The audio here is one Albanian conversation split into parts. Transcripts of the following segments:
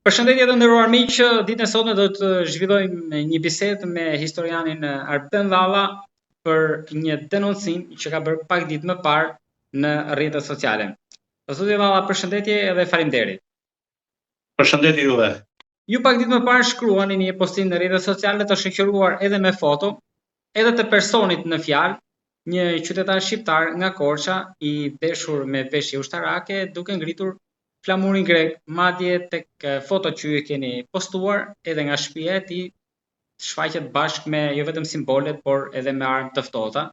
Përshëndetje të nderuar miq, ditën e sotme do të zhvillojmë një bisedë me historianin Arben Llalla për një denoncim që ka bërë pak ditë më parë në rrjetet sociale. Zoti Llalla, përshëndetje dhe faleminderit. Përshëndetje juve. Ju pak ditë më parë shkruani një postim në rrjetet sociale të shoqëruar edhe me foto, edhe të personit në fjalë, një qytetar shqiptar nga Korça i veshur me veshje ushtarake duke ngritur flamurin grek, madje tek fotot që ju keni postuar edhe nga shtëpia e tij shfaqet bashkë me jo vetëm simbolet, por edhe me armë të ftohta.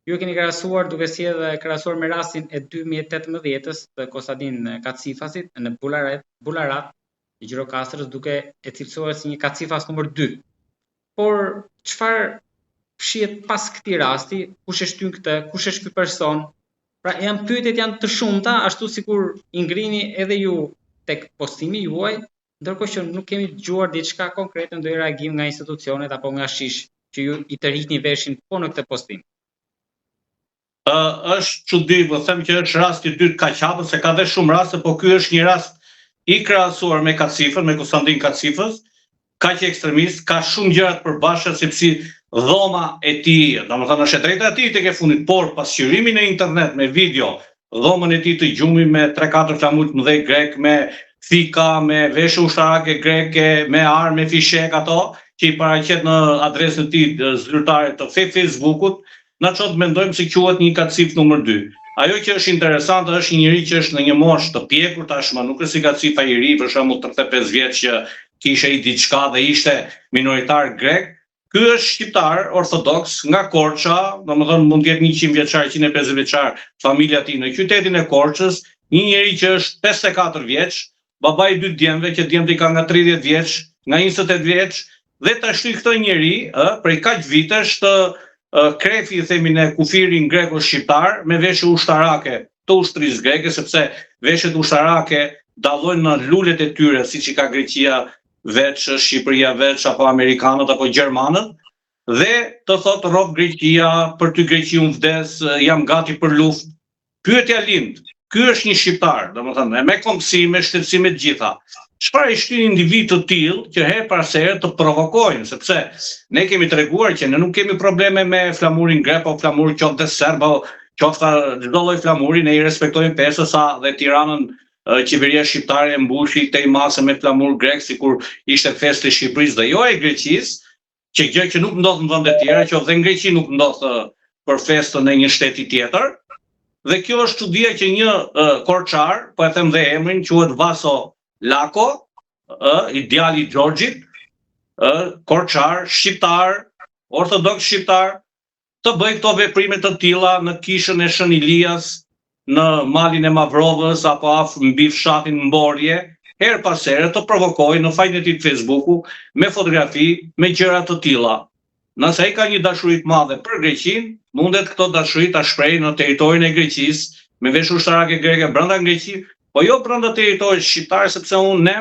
Ju e keni krahasuar duke sjellë krahasuar me rastin e 2018-ës të Kostadin Kacifasit në Bularet, Bularat të Gjirokastrës duke e cilësuar si një Kacifas numër 2. Por çfarë fshihet pas këtij rasti, kush e shtyn këtë, kush është ky person? Pra janë pyetjet janë të shumta, ashtu sikur i ngrini edhe ju tek postimi juaj, ndërkohë që nuk kemi dëgjuar diçka konkrete ndonjë reagim nga institucionet apo nga SHISH që ju i tërhiqni veshin po në këtë postim. Uh, është çudi, po them që është rasti i dytë kaq hapur se ka dhe shumë raste, po ky është një rast i krahasuar me Kacifën, me Konstantin Kacifës, kaq ekstremist, ka shumë gjëra të përbashkëta sepse dhoma e tij, domethënë është e drejta e tij tek e fundit, por pasqyrimi në internet me video, dhomën e tij të gjumit me 3-4 flamuj të mëdhenj grek, me thika, me veshje ushtarake greke, me armë, me fishek ato që i paraqet në adresën e tij zyrtare të Facebookut, na çon të mendojmë se quhet një Kacif numër 2. Ajo që është interesante është një njeri që është në një moshë të pjekur tashmë, nuk është si Kacifa i ri, për shembull 35 vjeç që kishte i diçka dhe ishte minoritar grek. Ky është shqiptar ortodoks nga Korça, domethënë mund të jetë 100 vjeçar, 150 vjeçar familja e tij në qytetin e Korçës, një njeri që është 54 vjeç, baba i dy djemve që djemtë i ka nga 30 vjeç, nga 28 vjeç dhe ta shtyj këtë njeri, ë, prej kaq vitesh të krefi i themi ne kufirin greko-shqiptar me veshje ushtarake të ushtrisë greke, sepse veshjet ushtarake dallojnë në lulet e tyre, siç i ka Greqia veç, Shqipëria veç, apo amerikanët, apo gjermanët, dhe të thotë rroftë Greqia, për ty Greqi unë vdes, jam gati për luftë. Pyetja lind, ky është një shqiptar, domethënë, me kombësi, me shtetësi me të gjitha. Çfarë i shtyn individ të tillë që herë pas here të provokojnë, sepse ne kemi treguar që ne nuk kemi probleme me flamurin grek apo flamur qoftë dhe serb apo qoftë çdo lloj flamuri, ne i respektojmë festë sa dhe Tiranën qeveria shqiptare e mbushi tej mase me flamur grek sikur ishte festë e Shqipërisë dhe jo e Greqisë, që gjë që nuk ndodh në vende tjera, qoftë dhe në Greqi nuk ndodh për festën e një shteti tjetër. Dhe kjo është çudia që një uh, korçar, po e them dhe emrin, quhet Vaso Lako, ë i djali i Xhorxhit, ë korçar, shqiptar, ortodoks shqiptar, të bëjë këto veprime të tilla në kishën e Shën Ilias, në malin e Mavrovës apo afër mbi fshatin Mborje, herë pas here të provokojë në faqen e tij të Facebooku me fotografi, me gjëra të tilla. Nëse ai ka një dashuri të madhe për Greqinë, mundet këto dashuri ta shprehë në territorin e Greqisë, me veshje ushtarake greke brenda në Greqi, po jo brenda territorit shqiptar sepse unë ne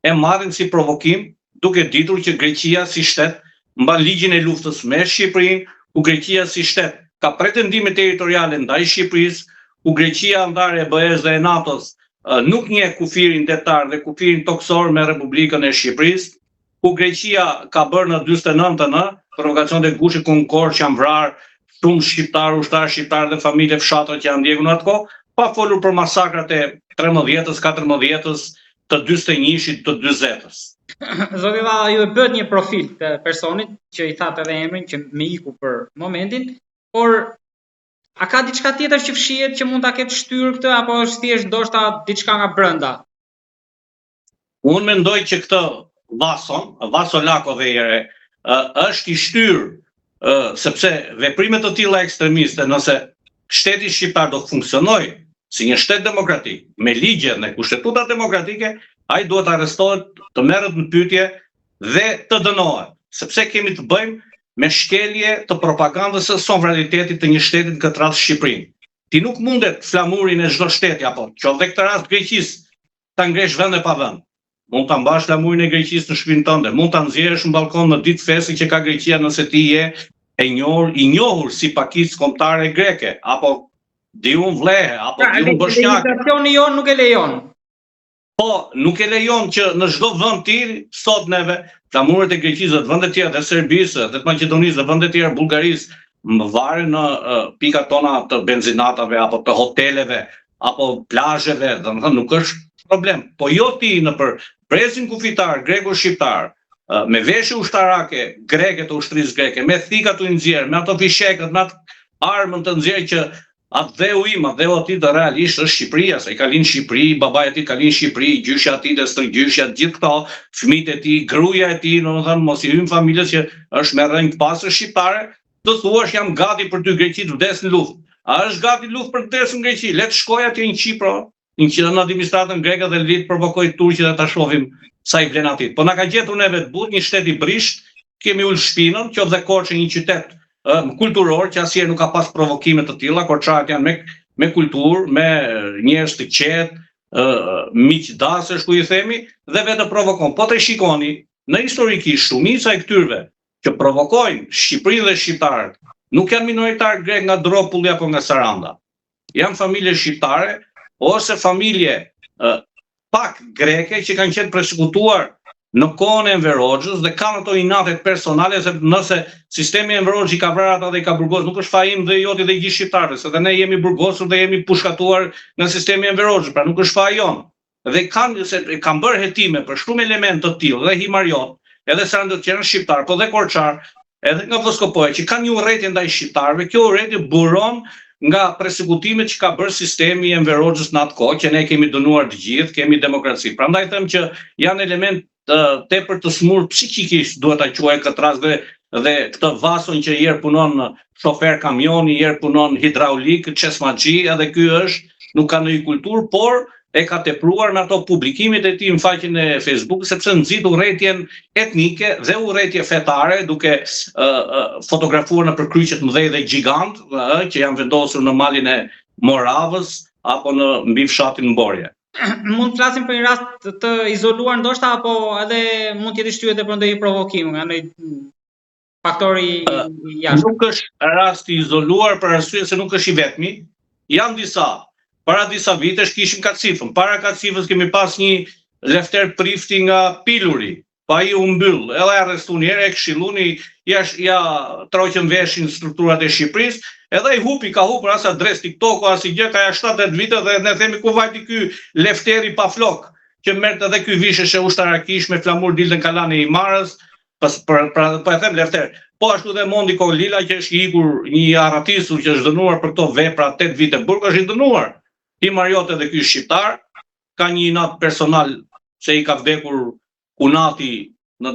e marrim si provokim duke ditur që Greqia si shtet mban ligjin e luftës me Shqipërinë, ku Greqia si shtet ka pretendime territoriale ndaj Shqipërisë, ku Greqia anëtare e BE-së dhe e NATO-s nuk njeh kufirin detar dhe kufirin tokësor me Republikën e Shqipërisë, ku Greqia ka bërë në 49-ën provokacionet e gushtit ku në Korçë janë vrarë shumë shqiptarë, ushtarë shqiptarë dhe familje fshatra që janë djegur në atë kohë, pa folur për masakrat e 13-ës, 14-ës, të 41-shit, të 40-ës. Zoti Llalla, ju e bëtë një profil të personit që i thatë edhe emrin që më iku për momentin, por a ka diçka tjetër që fshihet që mund ta ketë shtyrë këtë apo është thjesht ndoshta diçka nga brenda? Unë mendoj që këtë Vason, Vaso Lako dhe jere, është i shtyrë, sepse veprime të tilla ekstremiste, nëse shteti shqiptar do të funksionojë si një shtet demokratik, me ligje dhe kushtetuta demokratike, ai duhet të arrestohet, të merret në pyetje dhe të dënohet, sepse kemi të bëjmë me shkelje të propagandës së sovranitetit të një shteti në këtë rast Shqipërinë. Ti nuk mundet flamurin e çdo shteti apo qoftë dhe këtë rast Greqisë ta ngresh vend e pa vend. Mund ta mbash flamurin e Greqisë në shtëpinë tënde, mund ta nxjerrësh në ballkon në ditë feste që ka Greqia nëse ti je e njohur, i njohur si pakicë kombëtare greke apo di unë vllehe apo pra, di unë boshnjake. Legjislacioni jonë nuk e lejon. Po, nuk e lejon që në çdo vend ti sot neve flamurët e Greqisë dhe të vendeve të tjera, dhe Serbisë, dhe të Maqedonisë dhe vendeve të tjera, Bullgarisë, më varen në uh, pikat tona të benzinatave apo të hoteleve apo plazheve, domethënë nuk është problem. Po jo ti nëpër brezin kufitar greko-shqiptar, me veshje ushtarake greke të ushtrisë greke, me thika të nxjerrë, me ato fishekët, me atë armën të nxjerrë që Atdheu im, atdheu atij të realisht është Shqipëria, se ai ka lind Shqipëri, babai i tij ka lind Shqipëri, gjyshja e tij dhe stërgjyshja, gjithë këto, fëmijët e tij, gruaja e tij, domethënë mos i hyjmë familjes që është me rrënjë të pastër shqiptare, të thuash jam gati për ty Greqi të vdes në luftë. A është gati luftë për të vdesur në Greqi? Le të shkojë atje në Qipro, në që në administratën greke dhe le të provokojë turqit dhe ta shohim sa i vlen atij. Po na ka gjetur neve të butë, një shtet i brishtë, kemi ul shpinën, qoftë dhe Korçë një qytet kulturor që asnjëherë nuk ka pas provokime të tilla, korçarët janë me me kulturë, me njerëz të qetë, miq dasesh ku i themi dhe vetë provokon. Po të shikoni, në historikisht shumica e këtyrve që provokojnë Shqipërinë dhe shqiptarët, nuk janë minoritarë grek nga Dropulli apo nga Saranda. Janë familje shqiptare ose familje pak greke që kanë qenë persekutuar në kohën e Enver Hoxhës dhe kanë ato inatet personale se nëse sistemi Enver Hoxhës i ka vrarë ata dhe i ka burgosur, nuk është faji im dhe joti dhe i gjithë shqiptarëve, se dhe ne jemi burgosur dhe jemi pushkatuar nga sistemi Enver Hoxhës, pra nuk është faji jonë. Dhe kanë se kanë bërë hetime për shumë elementë të tillë dhe himarjot, edhe sarandot që janë shqiptar, po dhe korçar, edhe nga Voskopoja që kanë një urrejtje ndaj shqiptarëve, kjo urrejtje buron nga persekutimet që ka bërë sistemi i Enver Hoxhës në atë kohë, që ne kemi dënuar të gjithë, kemi demokraci. Prandaj them që janë element të tepër të smur psikikisht, duhet ta quaj këtë rast dhe dhe këtë Vason që herë punon shofer kamioni, herë punon hidraulik, çesmaxhi, edhe ky është, nuk ka ndonjë kulturë, por e ka tepruar me ato publikimet e tij në faqen e Facebook, sepse nxit urrejtjen etnike dhe urrejtje fetare, duke uh, uh, fotografuar nëpër kryqe të mëdhenj dhe gjigant, uh, që janë vendosur në malin e Moravës apo në mbi fshatin Mborje. Mund të flasim për një rast të izoluar ndoshta apo edhe mund të jetë shtyrë edhe për ndonjë provokim nga ndonjë faktor i jashtëm. Nuk është rast i izoluar për arsye se nuk është i vetmi. Janë disa. Para disa vitesh kishim Kacifën. Para Kacifës kemi pas një Lefter Prifti nga Piluri. Po ai u mbyll, edhe e arrestun një herë, e këshillun, ja, ja troqën veshin strukturat e Shqipërisë, edhe ai hupi, ka hupur as adresë TikToku, as i gjë, ka ja 7-8 vite dhe ne themi ku vajti ky Lefteri pa flok, që merrte edhe ky visheshe ushtarakisht me flamur dilte në kalanë e Himarës, pas për, për, po e them Lefter. Po ashtu dhe Mondi Kolila që është i ikur një i arratisur që është dënuar për këto vepra 8 vite burg është i dënuar. Himarjot edhe ky shqiptar ka një inat personal se i ka vdekur kunati në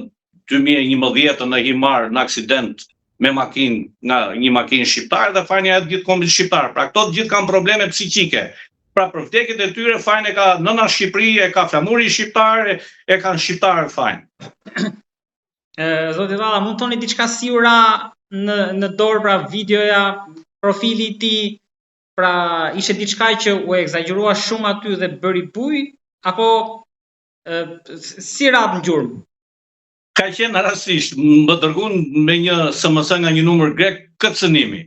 2011 në Himarë në aksident me makinë nga një makinë shqiptare dhe fajin ia hedh gjithë kombit shqiptar. Pra këto të gjithë kanë probleme psiqike. Pra për vdekjet e tyre fajin e ka nëna Shqipëri, e ka flamuri shqiptar, e, e kanë shqiptarët fajin. Zoti Llalla, mund të thoni diçka si ju ra në në dorë pra videoja, profili i tij, pra ishte diçka që u ekzagjerua shumë aty dhe bëri bujë apo e, si ra në gjurmë? Ka qenë rastësisht, më dërgun me një SMS nga një numër grek kërcënimi.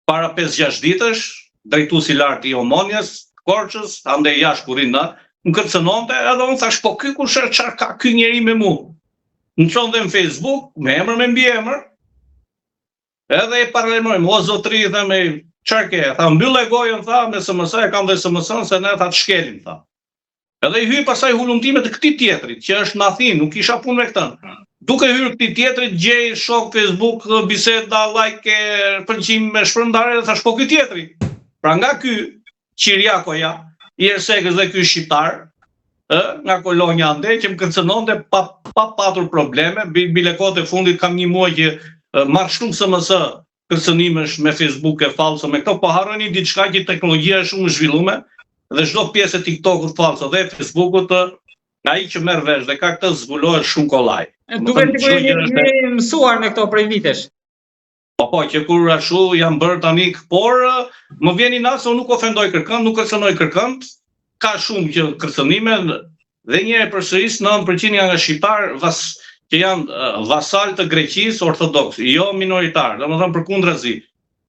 Para 5-6 ditësh, drejtuesi i lartë i Omonias, Korçës, andej jashtë ku rrinë, më kërcënonte, edhe unë thash, po ky kush është, çfarë ka ky njeri me mu? Më çon dhe në Facebook, me emër me mbiemër, edhe e paralajmërojmë, o zotri, tha me çfarë ke? Tha mbylle gojën, tha, me SMS, e kam dhe SMS-n se ne tha të shkelim, tha. Edhe i hyj pastaj hulumtime të këtij tjetrit, që është në Athinë, nuk kisha punë me këtë. Duke hyrë këtij tjetrit, gjej shok Facebook, biseda, like, pëlqime, shpërndarje, dhe thash po ky tjetri. Pra nga ky Qiriakoja, i Ersekës dhe ky shqiptar, ë, nga Kolonja andej që më kërcënonte pa pa patur probleme, bile kohët e fundit kam një muaj që marr shumë SMS kërcënimesh me Facebook e falso me këto, po harroni diçka që teknologjia është shumë e zhvilluar dhe çdo pjesë e TikTokut falso dhe e Facebookut ai që merr vesh dhe ka këtë zbulohet shumë kollaj. Duket sikur jeni mësuar me këto prej vitesh. Po po, që kur ashtu jam bërë tani, por më vjen inat se unë nuk ofendoj kërkënd, nuk kërcënoj kërkënd, ka shumë që kërcënime dhe një herë përsëris 9% janë nga shqiptar vas, që janë vasal të Greqisë ortodoks, jo minoritar, domethënë përkundrazi.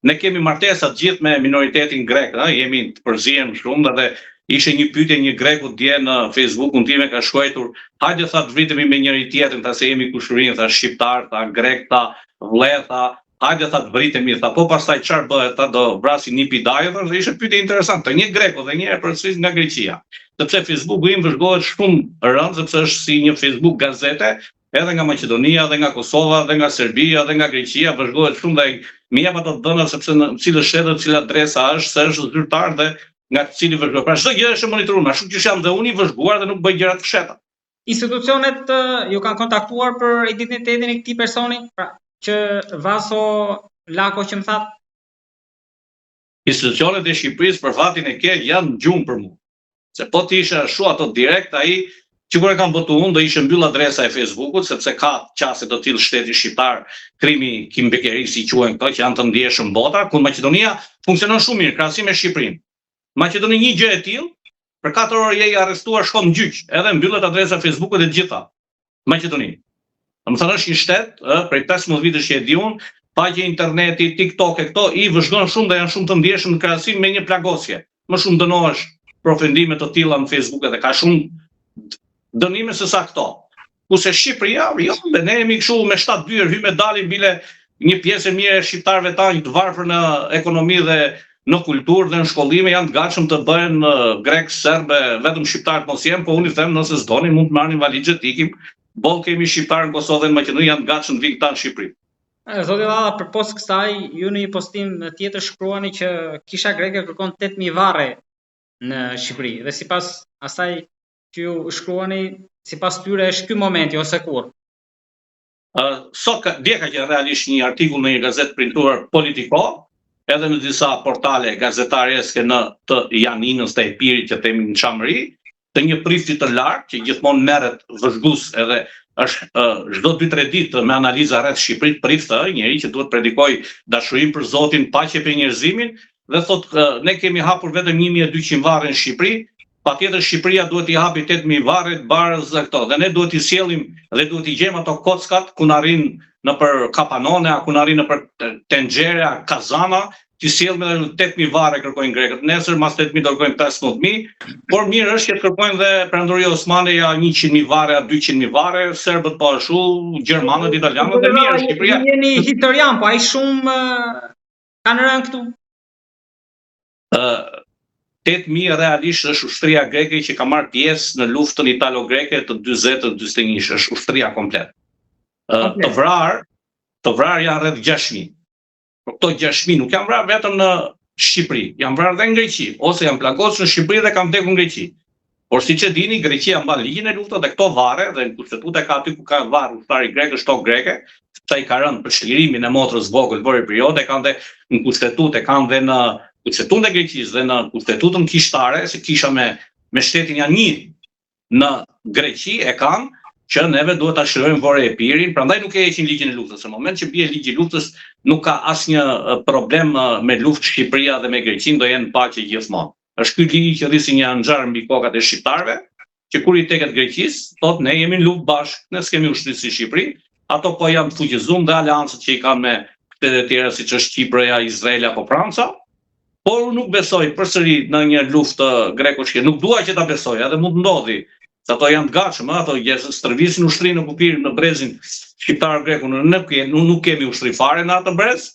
Ne kemi martesa të gjithë me minoritetin grek, ëh, jemi të përzier shumë dhe. Ishte një pyetje një greku dje në Facebookun tim e ka shkruajtur, hajde tha të vritemi me njëri tjetrin, tha se jemi kushërinj, tha shqiptar, tha grek, tha vlle, tha hajde tha të vritemi, tha po pastaj çfarë bëhet, tha do vrasin nipi dajë, tha dhe ishte pyetje interesante, një greku dhe një e përsëris nga Greqia. Sepse Facebooku im vëzhgohet shumë rëndë, sepse është si një Facebook gazete, edhe nga Maqedonia, edhe nga Kosova, edhe nga Serbia, edhe nga Greqia, vëzhgohet shumë dhe më jep ato të dhëna sepse në cilën shtet dhe cila adresa është, se është zyrtar dhe nga cili vëzhgohet. Pra çdo gjë është e monitoruar, ashtu që jam dhe unë i vëzhguar dhe nuk bëj gjëra të fshehta. Institucionet ju kanë kontaktuar për identitetin e këtij personi, pra që Vaso Lako që më thatë? Institucionet e Shqipërisë për fatin e keq janë në gjumë për mua. Se po të ishe ashtu ato direkt ai që kur e kam botu unë do ishte mbyll adresa e Facebookut sepse ka qasje të tillë shteti shqiptar, krimi kimbekerik si quhen këto që janë të ndjeshëm bota, ku Maqedonia funksionon shumë mirë krahasim me Shqipërinë. Maqedoni një gjë e tillë, për 4 orë je i arrestuar shkon në gjyq, edhe mbyllet adresa e Facebookut e të gjitha. Maqedoni. Domethënë është një shtet, ë, prej 15 vitesh që e di unë, faqe interneti, TikTok e këto i vëzhgon shumë dhe janë shumë të ndjeshëm në krahasim me një plagosje. Më shumë dënohesh për ofendime të tilla në Facebook edhe ka shumë dënime se sa këto. Kurse Shqipëria, jo, dhe ne jemi kështu me shtatë dyer, hyjmë e dalim bile një pjesë e mirë e shqiptarëve tanë të varfër në ekonomi dhe në kulturë dhe në shkollime janë të gatshëm të bëhen grek, serbe, vetëm shqiptarë të mos jenë, po unë i them nëse s'doni mund të marrin valixhet të ikim. Boll kemi shqiptarë në Kosovë dhe në Maqedoni janë të gatshëm të vinë këta në Shqipëri. Zoti Llalla, përpos kësaj, ju në një postim tjetër shkruani që kisha greke kërkon 8000 varre në Shqipëri dhe sipas asaj që ju shkruani, sipas tyre është ky momenti ose kurrë. Uh, sot ka, dje ka qenë realisht një artikull në një gazetë printuar Politiko, edhe në disa portale gazetareske në të Janinës të Epirit që themi në Çamëri, të një prifti të lartë që gjithmonë merret vëzhgues edhe është çdo uh, 2-3 ditë me analiza rreth Shqipërisë, prift ë, njeri që duhet predikoj dashurinë për Zotin, paqe për njerëzimin dhe thotë ne kemi hapur vetëm 1200 varre në Shqipëri, Patjetër Shqipëria duhet t'i hapi 8000 varre të barës dhe këto dhe ne duhet t'i sjellim dhe duhet t'i gjejmë ato kockat ku na rrinë nëpër kapanone a ku na rrinë nëpër tenxhere a kazana, t'i sjellim edhe 8000 varre kërkojnë grekët. Nesër mas 8000 do kërkojnë 15000, por mirë është që të kërkojnë dhe Perandoria Osmane ja 100000 varre a 200000 varre, serbët po ashtu, gjermanët, italianët dhe mirë Shqipëria. Jeni historian, po ai shumë kanë rënë këtu. 8000 realisht është ushtria greke që ka marrë pjesë në luftën italo-greke të 40-41, është ushtria komplet. Të vrarë, të vrarë janë rreth 6000. Por këto 6000 nuk janë vrarë vetëm në Shqipëri, janë vrarë dhe në Greqi, ose janë plagosur në Shqipëri dhe kanë vdekur në Greqi. Por siç e dini, Greqia mban ligjin e luftës dhe këto varre dhe në kushtetutë ka aty ku ka varr ushtari grek është tokë greke, sepse ai ka rënë për çlirimin e motrës vogël Vorë e kanë dhe në kushtetutë, e kanë dhe në kushtetutën e Greqisë dhe në kushtetutën kishtare, se kisha me me shtetin janë një në Greqi e kanë që neve duhet ta çlirojmë Vorë Epirin, prandaj nuk e heqin ligjin e luftës. Në moment që bie ligji i luftës, nuk ka asnjë problem me luftë Shqipëria dhe me Greqinë, do jenë në paqe gjithmonë. Është ky ligji që rri si një hanxhar mbi kokat e shqiptarëve, që kur i teket Greqisë, thotë ne jemi në luftë bashkë, ne s'kemi ushtri si Shqipëri, ato po janë të fuqizuar dhe aleancët që i kanë me shtetet e tjera siç është Qiproja, Izraeli apo Franca, por unë nuk besoj përsëri në një luftë greko-shqiptare. Nuk dua që ta besoj, edhe mund të ndodhi, se ato janë të gatshëm, ato gjë stërvisin ushtrinë në kufir në brezin shqiptar greku, ne nuk, nuk kemi ushtri fare në atë brez,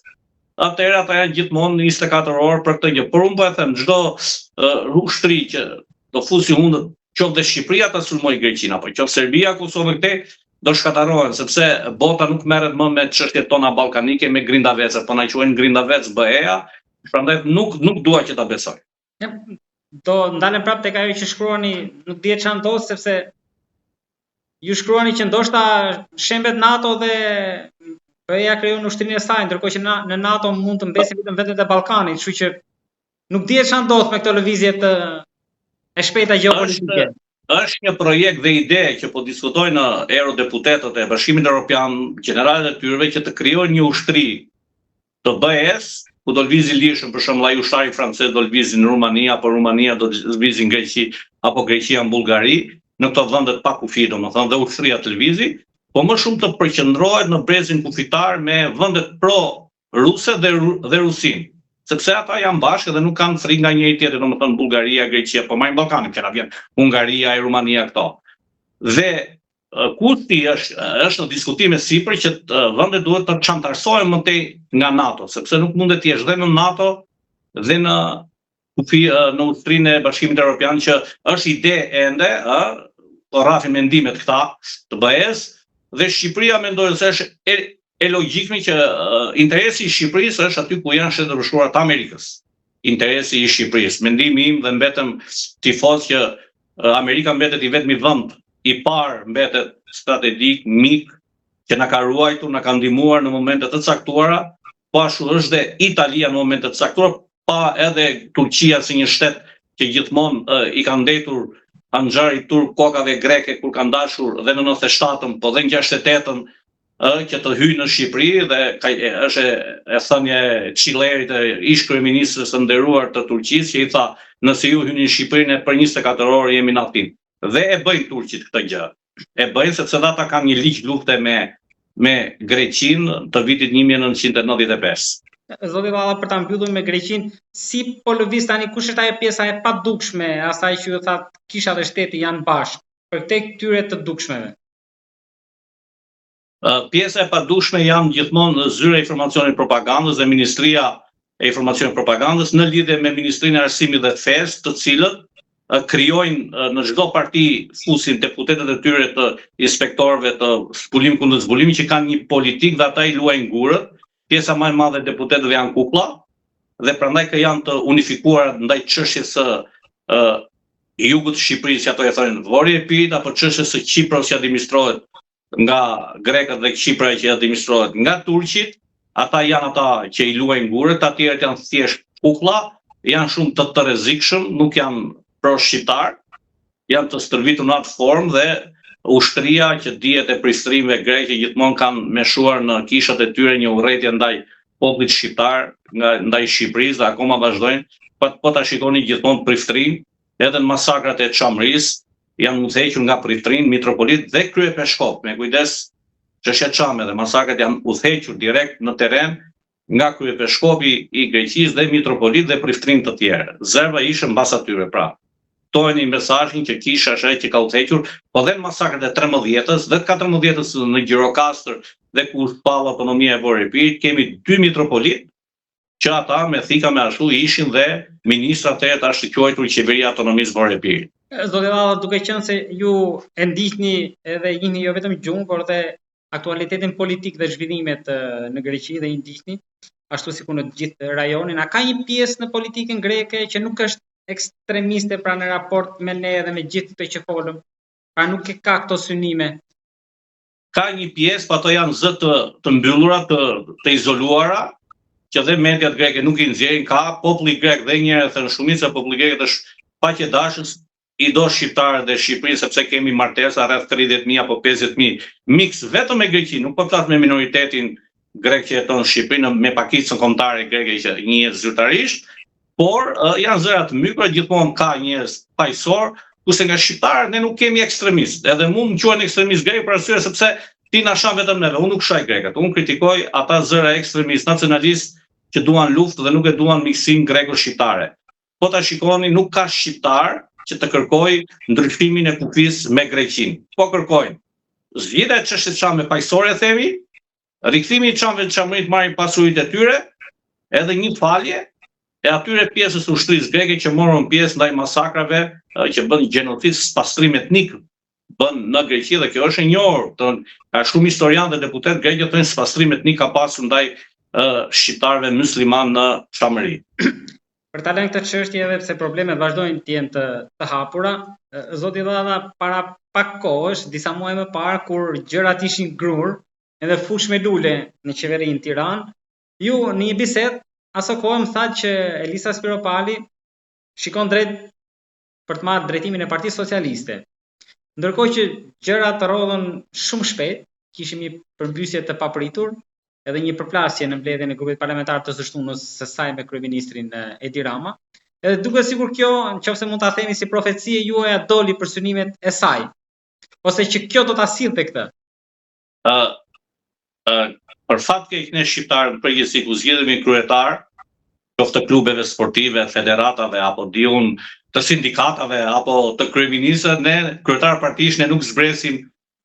atëherë ata janë gjithmonë 24 orë për këtë gjë. Por unë po e them, çdo uh, ushtri që do fusi hundët, qoftë dhe Shqipëria ta sulmojë Greqinë apo qoftë Serbia, Kosovën këtej, do shkatërrohen sepse bota nuk merret më me çështjet tona ballkanike, me grindavecë, po na quajnë grindavec BE-ja, prandaj nuk nuk dua që ta besoj. Do ndalem prapë tek ajo që shkruani, nuk dihet çfarë ndodh sepse ju shkruani që ndoshta shembet NATO dhe BE-ja krijon ushtrinë e saj, ndërkohë që në NATO mund të mbesin vetëm vendet e Ballkanit, kështu që nuk dihet çfarë ndodh me këto lëvizje të e shpejta gjeopolitike. Është, është një projekt dhe ide që po diskutojnë eurodeputetët e Bashkimit Evropian, gjeneralët e tyre që të krijojnë një ushtri të BE-së, ku do lëvizin lirshëm, për shembull ai ushtari francez do lëvizi në Rumani apo Rumania do lëvizi në Greqi apo Greqia në Bullgari, në këto vendet pa kufi, domethënë dhe ushtria të lëvizi, po më shumë të përqendrohet në brezin kufitar me vendet pro ruse dhe dhe Rusinë. Sepse ata janë bashkë dhe nuk kanë frikë nga njëri tjetri, domethënë Bullgaria, Greqia, po marrim Ballkanin, që na vjen Hungaria e Rumania këto. Dhe Kurti është është në diskutim e sipër që vendet duhet të çantarësohen më tej nga NATO, sepse nuk mundet të jesh dhe në NATO dhe në kufi në ushtrinë e Bashkimit Evropian që është ide ende, ë, po rrafin mendimet këta të BE-s dhe Shqipëria mendoj se është e, e logjikshme që interesi i Shqipërisë është aty ku janë Shtetet e Bashkuara të Amerikës. Interesi i Shqipërisë. Mendimi im dhe mbetem tifoz që Amerika mbetet i vetmi vend i parë mbetet strategjik, mik, që na ka ruajtur, na ka ndihmuar në momente të caktuara, po ashtu është dhe Italia në momente të caktuara, pa edhe Turqia si një shtet që gjithmonë i ka ndejtur hanxhari turk kokave greke kur kanë dashur dhe në 97-ën, po dhe në 68-ën, ë që të hyjë në Shqipëri dhe ka, është e, e thënie e Çillerit e ish kryeministrës së nderuar të Turqisë që i tha nëse ju hyni në Shqipëri ne për 24 orë jemi në Athinë. Dhe e bëjnë turqit këtë gjë. E bëjnë sepse dhe ata kanë një ligj lufte me me Greqinë të vitit 1995. Zoti Llalla, për ta mbyllur me Greqinë, si po lëviz tani, kush është ajo pjesa e padukshme e asaj që ju thatë kisha dhe shteti janë bashkë, përtej këtyre të dukshmeve? Pjesa e padukshme janë gjithmonë zyra e informacionit propagandës dhe Ministria e Informacionit Propagandës në lidhje me Ministrinë e Arsimit dhe të Fesë, të cilët krijojnë në çdo parti fusin deputetët e tyre të inspektorëve të zbulim kundër zbulimit që kanë një politikë dhe ata i luajnë gurët. Pjesa më e madhe e deputetëve janë kuklla dhe prandaj që janë të unifikuar ndaj çështjes së jugut të Shqipërisë, që ato e thonë Vori e Epirit apo çështjes së Qipros që administrohet nga grekët dhe Qipra që administrohet nga turqit, ata janë ata që i luajnë gurët, të tjerët janë thjesht kuklla, janë shumë të të rrezikshëm, nuk janë pro shqiptar, janë të stërvitur në atë formë dhe ushtria që dihet e priftërinjve grekë që gjithmonë kanë meshuar në kishat e tyre një urrejtje ndaj popullit shqiptar, nga ndaj Shqipërisë dhe akoma vazhdojnë, po, po ta shikoni gjithmonë priftërinj, edhe në masakrat e Çamërisë janë udhëhequr nga priftërinj, mitropolit dhe kryepeshkop. Me kujdes, çështja çame dhe masakrat janë udhëhequr direkt në terren nga kryepeshkopi i Greqisë dhe mitropolit dhe priftërinj të tjerë. Zerva ishte mbas atyre, pra. Kuptojeni mesazhin që kisha është ajo që ka udhëhequr, po dhe në masakrat e 13-ës dhe të 14-ës në Gjirokastër dhe ku u shpall autonomia e Vorë Epirit, kemi dy mitropolit që ata me thika me ashtu ishin dhe ministrat e të ashtuquajtur qeveria e autonomisë Vorë Epirit. Zoti Llalla, duke qenë se ju e ndiqni edhe njihni jo vetëm gjuhën, por edhe aktualitetin politik dhe zhvillimet në Greqi dhe i ndiqni, ashtu sikur në të gjithë rajonin, a ka një pjesë në politikën greke që nuk është ekstremiste pra në raport me ne dhe me gjithë këtë që folëm? Pra nuk e ka këto synime. Ka një pjesë, po ato janë zë të, të mbyllura, të, të izoluara, që dhe mediat greke nuk i nxjerrin, ka populli grek dhe njëherë thënë shumica e popullit grek është paqedashës, i do shqiptarët dhe Shqipërinë sepse kemi martesa rreth 30.000 apo 50.000 miks vetëm me Greqinë, nuk po flas me minoritetin grek që jeton në Shqipëri, me pakicën kombëtare greke që njihet zyrtarisht, por uh, janë zëra të mykur, gjithmonë ka njerëz paqësor, kurse nga shqiptarët ne nuk kemi ekstremistë. Edhe mu më quajnë ekstremist grek për arsye sepse ti na shan vetëm neve, unë nuk shaj grekët, unë kritikoj ata zëra ekstremistë nacionalistë që duan luftë dhe nuk e duan miqësinë greko-shqiptare. Po ta shikoni, nuk ka shqiptar që të kërkojë ndryshimin e kufisë me Greqinë. Po kërkojnë. Zgjidhja e çështjes çame paqësore themi, Rikthimi i çamëve në Çamëri të marrin pasuritë e tyre, edhe një falje e atyre pjesës së ushtrisë greke që morën pjesë ndaj masakrave që bën gjenocid, spastrim etnik bën në Greqi dhe kjo është e njohur. Të, ka shumë historianë dhe deputetë grekë që thonë spastrim etnik ka pasur ndaj shqiptarëve muslimanë në Çamëri. Për ta lënë këtë çështje edhe pse problemet vazhdojnë të jenë të, të hapura, zoti Llalla para pak kohësh, disa muaj më parë kur gjërat ishin grurë, edhe fushë me lule në qeverinë në Tiranë, ju në një bisedë aso kohe më thatë që Elisa Spiropali shikon drejt për të marrë drejtimin e Partisë Socialiste. Ndërkohë që gjërat rrodhën shumë shpejt, kishim një përmbysje të papritur, edhe një përplasje në mbledhjen e grupit parlamentar të së shtunës së saj me kryeministrin Edi Rama. Edhe duket sikur kjo, nëse mund ta themi si profeci e juaja doli për synimet e saj, ose që kjo do ta sillte këtë. Ë uh, uh, për fat keq ne shqiptarët në përgjithësi ku zgjedhim një kryetar, Qoftë të klubeve sportive, federatave apo di unë të sindikatave apo të kryeministrave, ne kryetarë partish ne nuk zbresim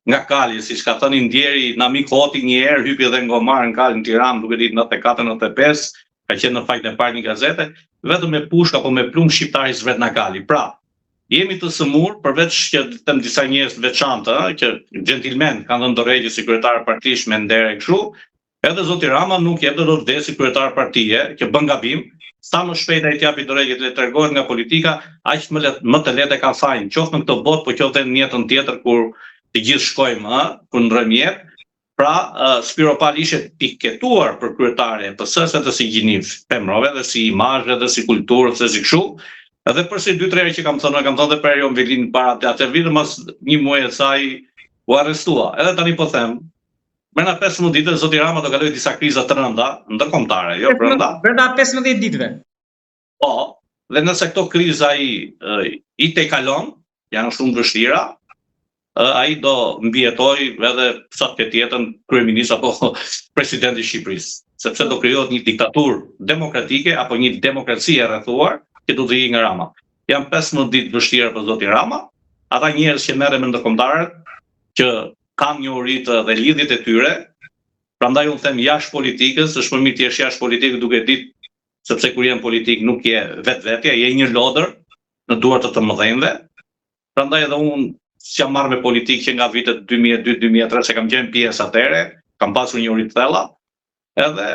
nga kali, siç ka thënë i ndjeri Namik Hoti një herë, hypi dhe në gomar në kalë në Tiranë, duke ditë 94, 95, ka qenë në faqen e parë një gazete, vetëm me pushkë apo me plumb shqiptari zbret nga kali. Pra, jemi të sëmurë, përveç që të them disa njerëz të veçantë, që xhentilmen kanë dhënë dorëheqje si kryetar partish me nder e kështu, Edhe zoti Rama nuk jep dhe do të vdesë si kryetar partie, që bën gabim, sa më shpejt ai të japi dorëheqje të largohet nga politika, aq më lehtë më të lehtë e ka fajin, qoftë në këtë botë, po qoftë edhe në jetën tjetër kur të gjithë shkojmë, ë, kur ndrojmë jetë. Pra, Spiropali ishte piketuar për kryetare e PS-së edhe si gjini femërore, edhe si imazh, edhe si kulturë, edhe si kështu. Edhe përsëri dy tre herë që kam thënë, kam thënë edhe për Erion Veliajn para atë vit mas një muaji e sa u arrestua. Edhe tani po them, Brenda 15 ditëve zoti Rama do kalojë disa kriza të rënda ndërkombëtare, jo brenda. Brenda 15 ditëve. Po, dhe nëse këto kriza ai i tejkalon, janë shumë të vështira, ai do mbijetojë edhe sa të ketë jetën kryeministër apo president i Shqipërisë, sepse do krijohet një diktaturë demokratike apo një demokraci e rrethuar që do të vijë nga Rama. Janë 15 ditë të vështira për zotin Rama, ata njerëz që merren me ndërkombëtarët, që kanë njohuritë dhe lidhjet e tyre, prandaj unë them jashtë politikës, është më mirë të jesh jashtë politikës duke ditë sepse kur je në politikë nuk je vetvetja, je një lodër në duart të të mëdhenjve. Prandaj edhe unë s'jam marrë me politikë që nga vitet 2002-2003 se kam qenë pjesë atëherë, kam pasur njohuri të thella, edhe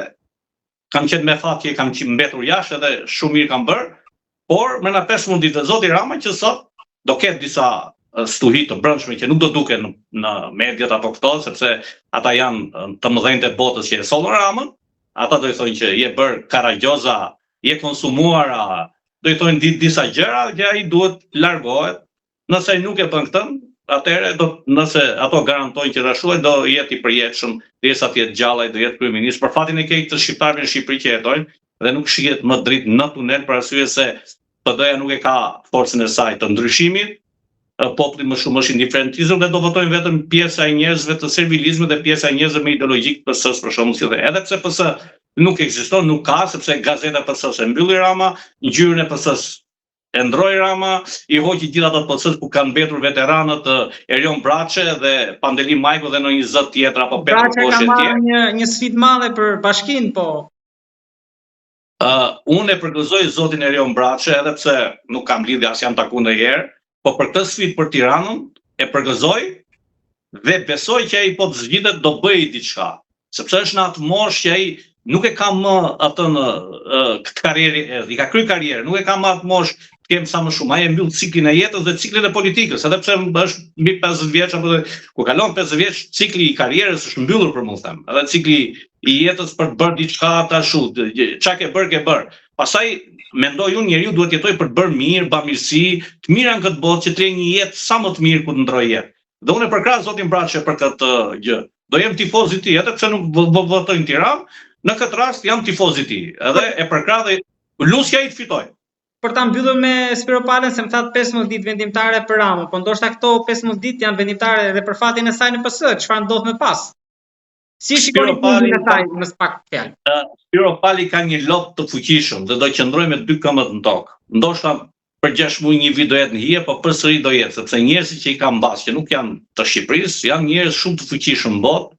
kam qenë me fat që kam mbetur jashtë edhe shumë mirë kam bërë, por brenda 15 ditëve zoti Rama që sot do ketë disa stuhi të brendshme që nuk do duken në, në mediat apo këto, sepse ata janë të mëdhenjtë e botës që e sollën Ramën, ata do i thonë që je bërë karagjoza, je konsumuara, do i thonë di, disa gjëra që ai duhet largohet Nëse ai nuk e bën këtë, atëherë do nëse ato garantojnë që ashtu do jetë i përjetshëm derisa të jetë gjallë ai do jetë kryeministër për fatin e keq të shqiptarëve në Shqipëri që jetojnë dhe nuk shihet më dritë në tunel për arsye se PD-ja nuk e ka forcën e saj të ndryshimit, populli më shumë është indiferentizëm dhe do votojnë vetëm pjesa e njerëzve të servilizmit dhe pjesa e njerëzve me ideologji të PS-së për shembull si dhe edhe pse PS nuk ekziston, nuk ka sepse gazeta PS-së e mbylli Rama, ngjyrën e PS-së E ndroi Rama, i hoqi gjithë ata të PS-së ku kanë mbetur veteranët Erion Braçe dhe Pandeli Majko dhe ndonjë zë tjetër apo Petro Braçe ka marrë një një sfidë madhe për bashkinë, po. Uh, unë e përgëzoj zotin Erion Braçe edhe pse nuk kam lidhje as jam taku ndonjëherë, po për këtë sfidë për Tiranën e përgëzoj dhe besoj që ai po të zgjidhet do bëjë diçka. Sepse është në atë moshë që ai nuk e ka më atë në këtë karrierë, i ka kry karrierën, nuk e ka më atë moshë të kem sa më shumë. Ai e mbyll ciklin e jetës dhe ciklin e politikës, edhe pse është mbi 50 vjeç apo dhe kur kalon 50 vjeç, cikli i karrierës është mbyllur për mua them. Edhe cikli i jetës për të bërë diçka ashtu, çka ke bërë ke bërë. Pastaj mendoj unë njeriu duhet të jetojë për të bërë mirë, bamirësi, të mira në këtë botë që të lërë një jetë sa më të mirë kur të ndrojë jetë. Dhe unë e përkrah zotin Braçe për këtë gjë. Do jem tifoz i tij, edhe pse nuk votoj në Tiranë, në këtë rast jam tifoz i tij. Edhe e përkrah dhe lus që ai të fitojë. Për ta mbyllur me Spiropalën, se më thatë 15 ditë vendimtare për Ramën, po ndoshta këto 15 ditë janë vendimtare edhe për fatin e saj në PS, çfarë ndodh më pas? Si shikoni fundin e saj në pak fjalë? Spiropali ka një lob të fuqishëm dhe do qëndrojë me dy këmbët në tokë. Ndoshta për 6 muaj një vit do jetë në hije, po përsëri do jetë, sepse njerëzit që i ka mbas, që nuk janë të Shqipërisë, janë njerëz shumë të fuqishëm në botë,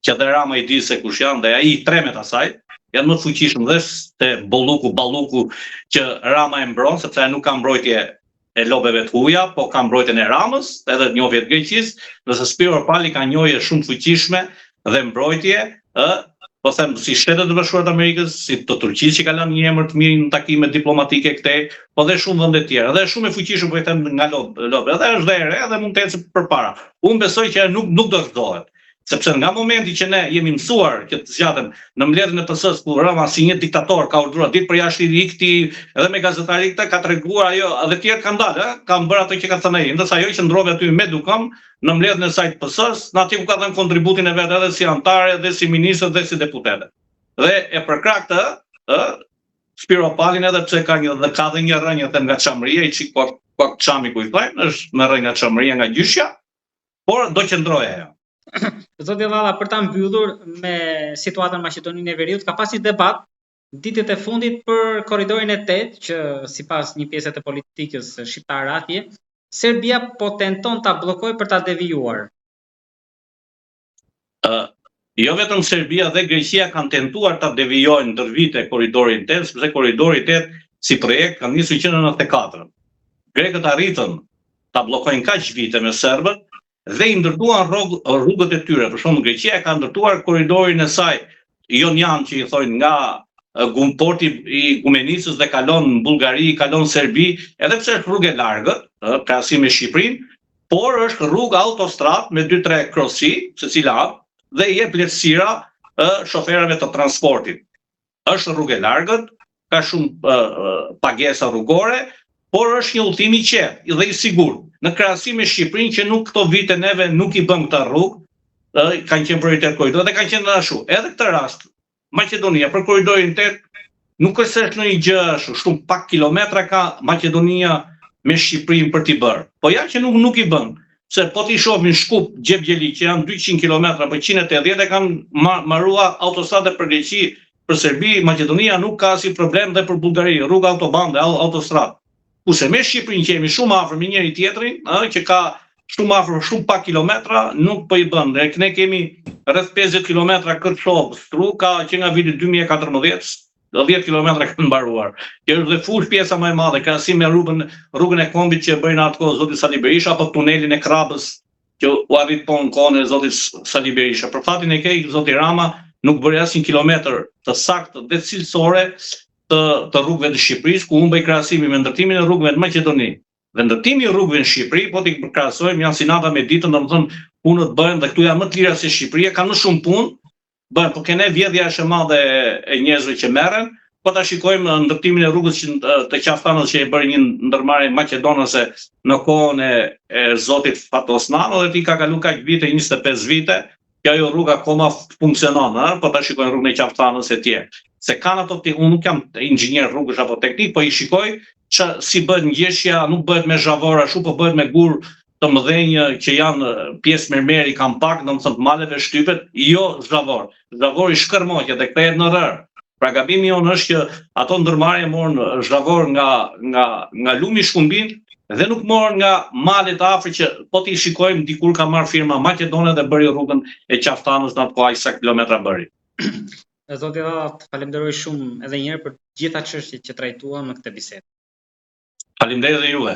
që dhe Rama i di se kush janë dhe ai i tremet asaj, janë më të fuqishëm dhe se Bolluku, Balluku që Rama e mbron, sepse ai nuk ka mbrojtje e lobeve të huaja, po ka mbrojtjen e Ramës, edhe njohje të Greqisë, ndërsa Spiropali ka njohje shumë të fuqishme dhe mbrojtje, ë, po them si Shtetet e Bashkuara të Amerikës, si të Turqisë që ka lënë një emër të mirë në takime diplomatike këtej, po dhe shumë vende të tjera. Dhe është shumë e fuqishëm po i them nga lob, lob, edhe është dhe e re dhe mund të ecë përpara. Unë besoj që nuk nuk do të rrëzohet. Sepse nga momenti që ne jemi mësuar që të zgjatem në mbledhjen e PS-së ku Rama si një diktator ka urdhëruar ditë përjashta i këtij edhe me gazetari këtë ka treguar ajo edhe të tjerë kanë dalë, ë, kanë bërë atë që ka thënë ai, ndërsa ajo qëndroi aty me dukem në mbledhjen e saj të PS-së, në aty ku ka dhënë kontributin e vet edhe si anëtare, edhe si ministër dhe si deputete. Dhe e përkrah këtë, ë, Spiropalin edhe pse ka një dhe ka dhe një rrënjë them nga Çamëria, i çik pak pak çami ku i thonë, është me rrënjë nga Çamëria nga gjyshja, Por do qëndrojë ajo. Zoti Llalla, për ta mbyllur me situatën në Maqedoninë e Veriut, ka pas një debat. ditët e fundit për korridorin e 8, që sipas një pjese të politikës shqiptare atje, Serbia po tenton ta bllokojë për ta devijuar. Ë jo vetëm Serbia dhe Greqia kanë tentuar ta devijojnë ndër vite korridorin 8, sepse korridori 8 si projekt ka nisur që në 94. Grekët arritën ta bllokojnë kaq vite me serbët dhe i ndërtuan rrugët e tyre. Për shembull, Greqia e ka ndërtuar korridorin e saj Jonian që i thonë nga gum, porti i Gumenicës dhe kalon në Bullgari, kalon në Serbi, edhe pse është rrugë e largët, ë, krahasim me Shqipërinë, por është rrugë autostradë me 2-3 krosi, secila anë, dhe i jep lehtësira ë shoferave të transportit. Është rrugë e largët, ka shumë pagesa rrugore, por është një udhëtim i qetë dhe i sigurt. Në krahasim me Shqipërinë që nuk këto vite neve nuk i bëm këtë rrugë, ë kanë qenë prioritet korridor dhe kanë qenë ashtu. Edhe këtë rast Maqedonia për korridorin 8 nuk është se është ndonjë gjë ashtu, shumë pak kilometra ka Maqedonia me Shqipërinë për t'i bërë. Po ja që nuk nuk i bën. Se po t'i shohim Shkup, Gjevgjeli që janë 200 kilometra apo 180 e kanë mbaruar autostradë për Greqi, për Serbi, Maqedonia nuk ka asnjë problem dhe për Bullgari, rrugë autoban dhe autostradë. Kurse me Shqipërinë që jemi shumë afër me njëri tjetrin, ë që ka shumë afër, shumë pak kilometra, nuk po i bën. Dhe ne kemi rreth 50 kilometra Kërçovë, Strugë, ka që nga viti 2014, 10 kilometra kanë mbaruar. Që është dhe fushë pjesa më e madhe, krahasim me rrugën rrugën e kombit që e bëri në atë kohë zoti Sali Berisha apo tunelin e Krrabës që u arrit po në kohën e zotit Sali Berisha. Për fatin e keq zoti Rama nuk bëri asnjë kilometër të saktë dhe cilësore të të rrugëve të Shqipërisë, ku unë bëj krahasimin me ndërtimin e rrugëve në Maqedoni dhe ndërtimi i rrugëve në Shqipëri, po t'i krahasojmë janë si nata me ditën, domethënë punët bëhen dhe këtu janë më të lira se Shqipëria, kanë më shumë punë, bëhen, po ke ne vjedhja është e madhe e njerëzve që merren, po ta shikojmë ndërtimin e rrugës që të Qafë Thanës që e bëri një ndërmarrje maqedonase në kohën e, e zotit Fatos Nano dhe ti ka kalu kaq vite, 25 vite, që ajo rrugë akoma funksionon, ëh, po ta shikojmë rrugën e Qafë Thanës e tjerë. Se kanë ato ti, unë nuk jam inxhinier rrugësh apo teknik, po i shikoj që si bëhet ngjeshja, nuk bëhet me zhavor ashtu, po bëhet me gur të mëdhenj që janë pjesë mermeri kanë pak, domethënë të maleve shtypet, jo zhavor. Zhavori shkërmoqet dhe kthehet në rërë. Pra gabimi jonë është që ato ndërmarrje morën zhavor nga nga nga lumi Shkumbin dhe nuk morën nga malet afër që po t'i shikojmë dikur ka marrë firma maqedone dhe bëri rrugën e Qafë Thanës në atë kohë aq sa kilometra bëri. Zoti Dada, të falenderoj shumë edhe një herë për të gjitha çështjet që trajtuam në këtë bisedë. Faleminderit edhe juve.